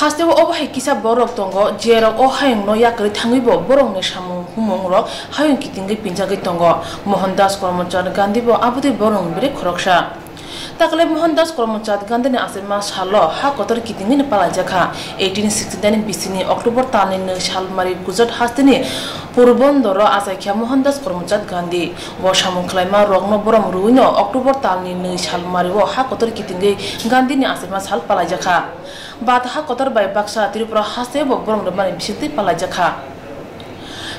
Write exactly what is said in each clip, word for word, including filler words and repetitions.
Hasteo obo hai kisa borok tongo, jerok o hayungno yakarwi thangwibo borokni samung humungrok hayung kitingwi pinjagwi tongo. Mohandas Karamchand Gandhibo aboni borokni bwrwi khoroksa. Takle Mohandas Karamchand Gandhini achaima salo ha kotor kitingwino palaijakha. Eighteen sixty nine bisini October talni nwi salmari Gujarat hasteni Porbondoro achaikha Mohandas Karamchand Gandhi. Bo samung khlaima rokno borom rwino October talni nwi salmario ha kotor kitingwi Gandhini achaima sal palaijakha. Bat ha kotor bai baksa Tripura haste bo borom rwmani bisingtwi palaijakha.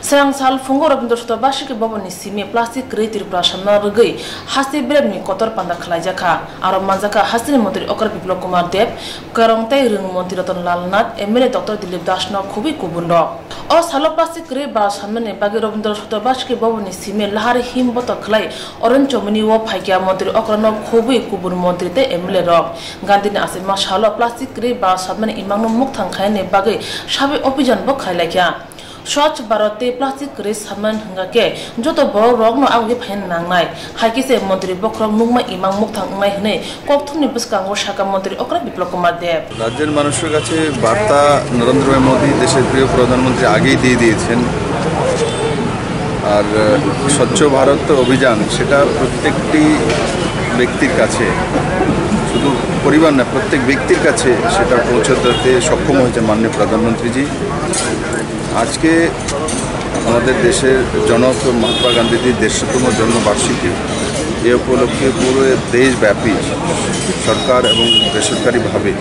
Srang sal phungo Rabindra Soto Basuki Bhavanni simi plastic kwrwi Tripura samna rwgwi haste beremni kotor panda khlaijakha. Aro manjakha hasteni montri Okra Biplab Kumar Deb, Kwrwng tei Rwng montri Ratan Lal Nath, M L A Doctor Dilip Das no khobwi kubun rok. O salo plastic kwrwi bal sanmani bagwi Rabindra Soto Basuki Bhavanni simi lahar him botok khlai Orange Chomini o phaikya montri Okra no khobwi kubun montri tei M L A rok. Gandhini achaima salo plastic kwrwi bal sanmani imangno mukthang khainani bagwi sabai opijan bo khailaikha. Swachh Bharat tei plastic kwrwi sanmani hwnkha khe joto borok rokno agwi phaina nangnai. Hai khe se montri bokhorok nukma imang mukthang wngnai hwnwi kokthumni bwskango sakha montri Okra Biplab Kumar Deb. রাজ্যের মানুষের কাছে বার্তা নরেন্দ্র ভাই মোদী, দেশের প্রিয় প্রধানমন্ত্রী, আগেই দিয়ে দিয়েছেন। আর আহ, স্বচ্ছ ভারত অভিযান, সেটা প্রত্যেকটি ব্যক্তির কাছে, শুধু পরিবার না, প্রত্যেক ব্যক্তির কাছে সেটা পৌঁছে দিতে সক্ষম হয়েছেন মাননীয় প্রধানমন্ত্রীজি। আজকে আমাদের দেশের জনক মহাত্মা গান্ধীজির দেড়শোতম জন্মবার্ষিকী। এ উপলক্ষে পুরো দেশব্যাপী সরকার এবং বেসরকারিভাবে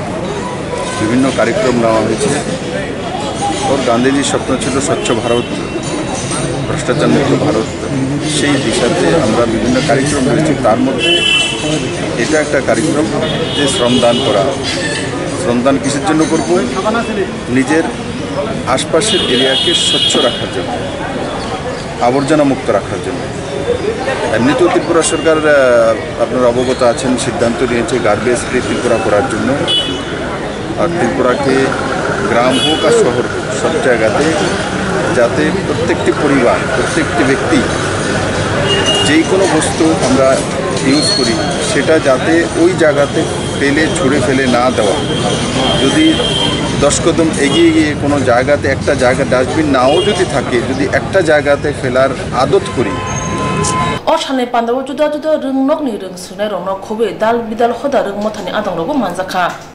বিভিন্ন কার্যক্রম নেওয়া হয়েছে। ওর গান্ধীজির স্বপ্ন ছিল স্বচ্ছ ভারত, ভ্রষ্টাচার মুক্ত ভারত। সেই দিশাতে আমরা বিভিন্ন কার্যক্রম রয়েছে, তার মধ্যে এটা একটা কার্যক্রম যে শ্রমদান করা। শ্রমদান কিসের জন্য করব? নিজের আশপাশের এরিয়াকে স্বচ্ছ রাখার জন্য, আবর্জনা মুক্ত রাখার জন্য। এমনিতেও ত্রিপুরা সরকার, আহ, আপনারা অবগত আছেন, সিদ্ধান্ত নিয়েছে গার্বেজ ফ্রি ত্রিপুরা করার জন্য। আর ত্রিপুরাকে গ্রাম হোক আর শহর হোক, সব জায়গাতে যাতে প্রত্যেকটি পরিবার, প্রত্যেকটি ব্যক্তি যেই কোনো বস্তু আমরা ইউজ করি, সেটা যাতে ওই জায়গাতে ফেলে, ছুঁড়ে ফেলে না দেওয়া। যদি দশ কদম এগিয়ে গিয়ে কোনো জায়গাতে একটা জায়গা ডাস্টবিন নাও যদি থাকে, যদি একটা জায়গাতে ফেলার আদত করি, O salni pandao juda juda rwngnokni rwng swinairokno khobwi dal bidal hoda rwng mothani adongrogo manjakha.